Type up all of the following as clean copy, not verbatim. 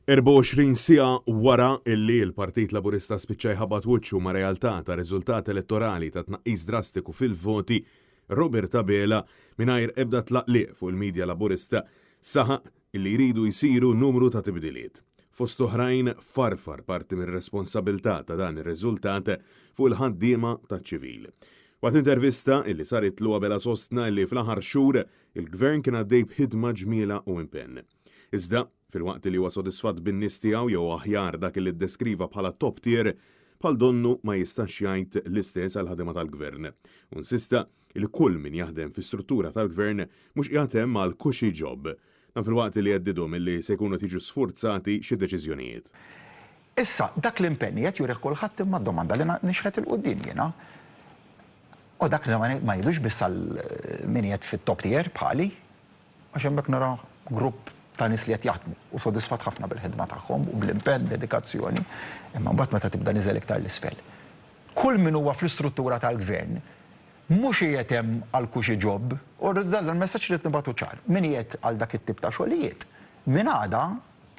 24 siegħa wara illi l-Partit Laburista spiċċa jħabbat wiċċu ma' realtà ta' riżultat elettorali ta' tnaqqis drastiku fil-voti, Robert Abela, mingħajr ebda tlaqliq fuq il-media Laburista, saħaq illi jridu jsiru numru ta' tibdiliet. Fost oħrajn farfar parti mir-responsabilità ta' dan ir-riżultat fuq il-ħaddiema taċ-ċivil. Waqt intervista illi saritlu Abela sostna illi fl-aħħar xhur il-Gvern kien għaddej b'ħidma ġmielha u impenn. Iżda, filwaqt li huwa sodisfatt bin-nies tiegħu jew aħjar dak li ddeskriva bħala top tier, bħal donnu ma jistax jgħid l-istess għall-ħaddiema tal-Gvern. U insista li kull min jaħdem fi struttura tal-Gvern mhux qiegħed hemm għal cushy job. Dan filwaqt li heddidhom illi se jkunu qed jiġu sfurzati xi deċiżjonijiet. Issa, dak l-impenn qiegħed jurih kulħadd imma d-domanda li nixħet 'il quddiem jiena, u dak li ma ngħidux biss għal min qiegħed fit-top tier bħali, Għax hemmhekk nara grupp ta' nies li qed jaħdmu u sodisfatt ħafna bil-ħidma tagħhom u bl-impenn, dedikazzjoni, imma mbagħad meta tibda niżel iktar 'l isfel. Kull min huwa fl-istruttura tal-Gvern mhux qiegħed hemm għal cushy job, u dan il-messaġġ irrid nibagħtu ċar. Min qiegħed għal dak it-tip ta' xogħlijiet, minn għada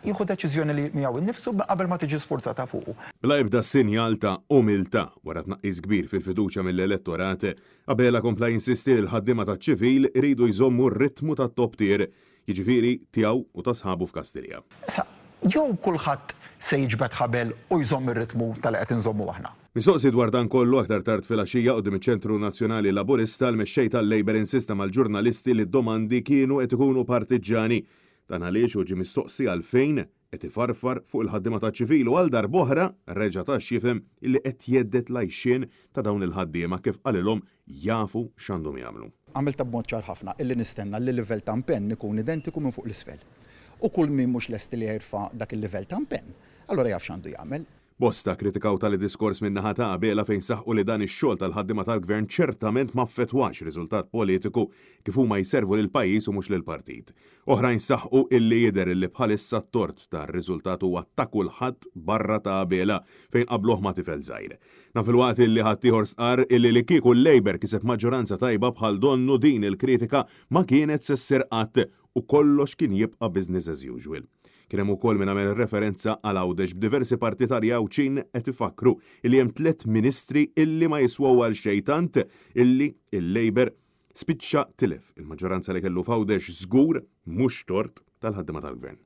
jieħu deċiżjoni li miegħu nnifsu qabel ma tiġi sfurzata fuqu. Bla ebda sinjal ta' umiltà wara tnaqqis kbir fil-fiduċja mill-elettorat, Abela kompla jinsisti li l-ħaddiema taċ-ċivil iridu jżommu r-ritmu tat-top tier, jiġifieri tiegħu u ta' sħabu f'Kastilja. Issa, jew kulħadd se jiġbed ħabel u jżomm ir-ritmu ta' li qed inżommu aħna. Mistoqsi dwar dan kollu aktar tard filgħaxija quddiem iċ-Ċentru Nazzjonali Laburista, l-Mexxej tal-Labour insista mal-ġurnalisti li d-domandi kienu qed ikunu partiġġani. Dan għaliex hu ġie mistoqsi għalfejn qed ifarfar fuq il-ħaddiema taċ-ċivil u għal darb'oħra reġa' ta x'jifhem illi qed jhedded l-għajxien ta' dawn il-ħaddiema kif qalilhom jafu x'għandhom jagħmlu. Għamiltha b'mod ċar ħafna illi nistenna li l-livell ta' impenn ikun identiku minn fuq 'l isfel. U kull min mhux lest li jerfa' dak il-livell ta' impenn, allura jaf x'għandu jagħmel. Bosta kkritikaw tali diskors min-naħa ta' Abela fejn saħqu li dan ix-xogħol tal-ħaddiema tal-Gvern ċertament ma affettwax riżultat politiku kif huma jservu lill-pajjiż u mhux lill-partit. Oħrajn saħqu illi jidher illi bħalissa t-tort tar-riżultat huwa ta' kulħadd barra ta' Abela fejn qabbluh ma' tifel żgħir. Dan filwaqt illi ħaddieħor stqarr illi li kieku l-Labour kiseb maġġoranza tajba bħal donnu din il-kritika ma kienet se ssir qatt u kollox kien jibqa' business as usual. Kien hemm ukoll min għamel referenza għal Għawdex b'diversi partitarji Għawdxin qed ifakkru illi hemm tlett ministri illi ma jiswew għal xejn tant illi l-Labour spiċċa tilef il-maġġoranza li kellu f'Għawdex żgur mhux tort tal-ħaddiema tal-Gvern.